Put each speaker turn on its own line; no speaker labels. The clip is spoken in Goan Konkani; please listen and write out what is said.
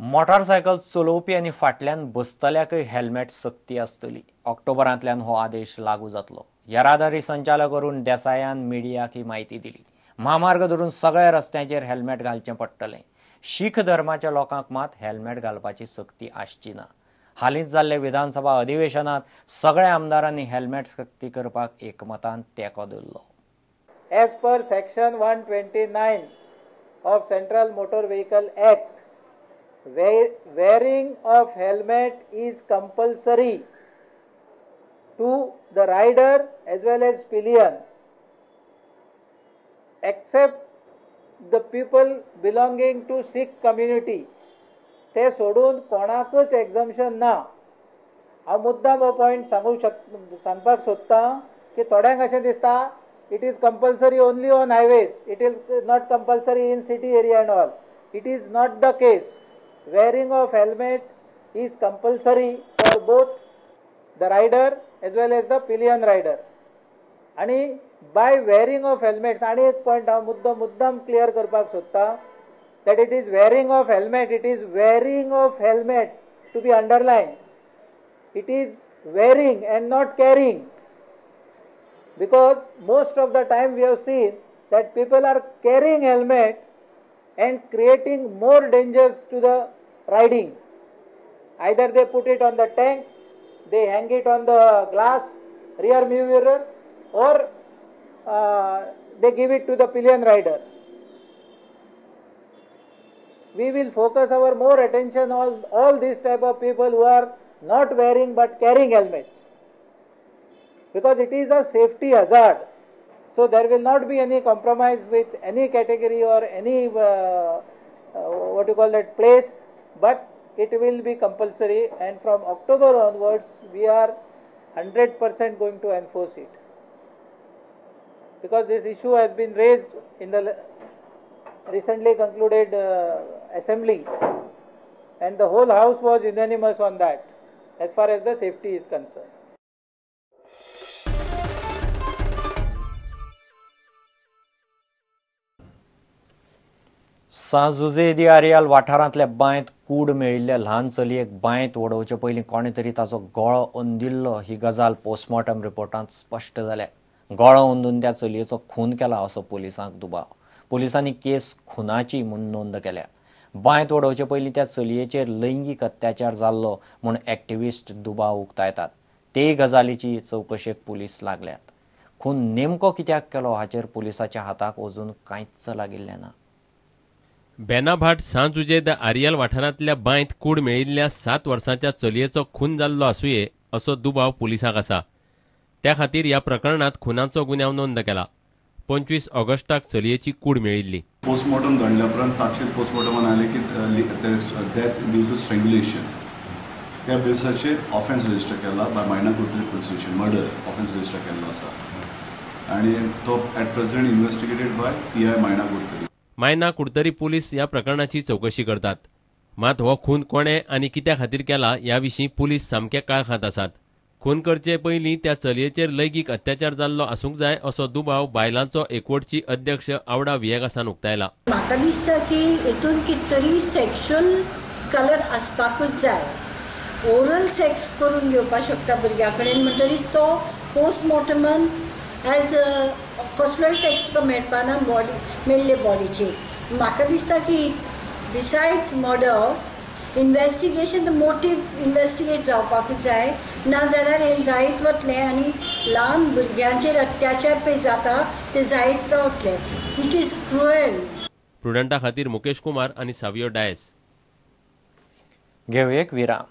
मोटारसायकल चलोवपी आनी फाटल्यान बसतल्याकय हेल्मेट सक्ती आसतली. ऑक्टोबरांतल्यान हो आदेश लागू जातलो. येरादारी संचालक अरुण देसायान मिडियाक ही म्हायती दिली. म्हामार्ग धरून सगळ्या रस्त्यांचेर हेल्मेट घालचें पडटलें. शीख धर्माच्या लोकांक मात हेल्मेट घालपाची सक्ती आसची ना. हालींच जाल्ले विधानसभा अधिवेशनात सगळ्या आमदारांनी हेल्मेट सक्ती करपाक एकमतान तेंको दिल्लो.
As per section 129 of Central Motor Vehicle Act, wearing of helmet is compulsory to the rider as well as pillion, except the people belonging to Sikh community. ते सोडून कोणाकच एक्झम्पशन ना. हांव मुद्दाम हो पॉयंट सांगपाक सोदतां की थोड्यांक अशें दिसता it is compulsory only on highways, it is not compulsory in city area and all. It is not the case. Wearing of helmet is compulsory for both the rider as well as the pillion rider. आनी बाय वेअरिंग ऑफ हेल्मेट्स, आनी एक पॉयंट हांव मुद्दाम क्लियर करपाक सोदतां, that it is wearing of helmet, it is wearing of helmet to be underlined. It is wearing and not carrying, because most of the time we have seen that people are carrying helmet and creating more dangers to the riding. Either they put it on the tank, they hang it on the glass, rear view mirror, or they give it to the pillion rider. We will focus our more attention on all these type of people who are not wearing but carrying helmets, because it is a safety hazard. So there will not be any compromise with any category or any what you call that place, but it will be compulsory, and from October onwards we are 100% going to enforce it, because this issue has been raised in the recently concluded assembly, and the whole house was unanimous on that as far as the safety is concerned.
Sao Jose दी आरियाल वाठारांतल्या बांयत कूड मेळिल्ल्या ल्हान चलयेक बांयत वडोवचे पयलीं कोणें तरी ताचो गळो अंदिल्लो ही गजाल पोस्टमॉर्टम रिपोर्टांत स्पश्ट जाल्या. गळो अंदून त्या चलयेचो खून केला असो पुलिसांक दुबाव. पुलिसांनी केस खुनाची म्हूण नोंद केल्या. बांयत वडोवचे पयलीं त्या चलयेचेर लैंगीक अत्याचार जाल्लो म्हूण एक्टिविस्ट दुबाव उक्तायतात. ते गजालीची चवकशेक पुलीस लागल्यात. खून नेमको कित्याक केलो हाचेर पुलिसाच्या हाताक अजून कांयच लागिल्लें ना.
बेनाभाट सांत जुझे the Areal वाठारांतल्या बांयत कूड मेळिल्ल्या 7 वर्सांच्या चलयेचो खून जाल्लो आसुये असो दुबाव पुलिसांक आसा. त्या खातीर ह्या प्रकरणांत खुनाचो गुन्यांव नोंद केला. 25 ऑगस्टाक चलयेची कूड मेळिल्ली.
पोस्टमॉर्टम घडल्या उपरांत ताक्षील पोस्टमॉर्टमान आयलें की डेथ ड्यू टू स्ट्रँग्युलेशन. त्या बेसाचेर ऑफेन्स रजिस्टर केला by Maina Curtorim police station, murder offence register केल्लो आसा आनी तो at present investigated by PI Maina Curtorim.
Maina Curtorim police ह्या प्रकरणाची चवकशी करतात. मात हो खून कोणे आनी कित्या खातीर केला ह्या विशीं पुलीस सामके काळखांत आसात. खून करचे पयलीं त्या चलयेचेर लैंगीक अत्याचार जाल्लो आसूंक जाय असो दुबाव बायलांचो एकवटची अध्यक्ष आवडा वियेगासान उक्तायला.
म्हाका दिसता की हितून कितें तरी सेक्शुअल कलर आसपाकूच जाय. ओरल सेक्स करून घेवपाक शकता भुरग्या कडेन, म्हणटरीच तो पोस्टमॉर्टमान एज कसलोय सेक्स तो मेळपाना बॉडी मेळ्ळे बॉडीचेर. म्हाका दिसता की besides murder investigation, the motive investigate जावपाकूच जाय, नाजाल्यार हें जायत वतलें आनी ल्हान भुरग्यांचेर अत्याचार पळय जाता ते जायत रावतले. It is cruel.
प्रुडंटा खातीर मुकेश कुमार आनी सावियो डायस.
घेवया एक विराम.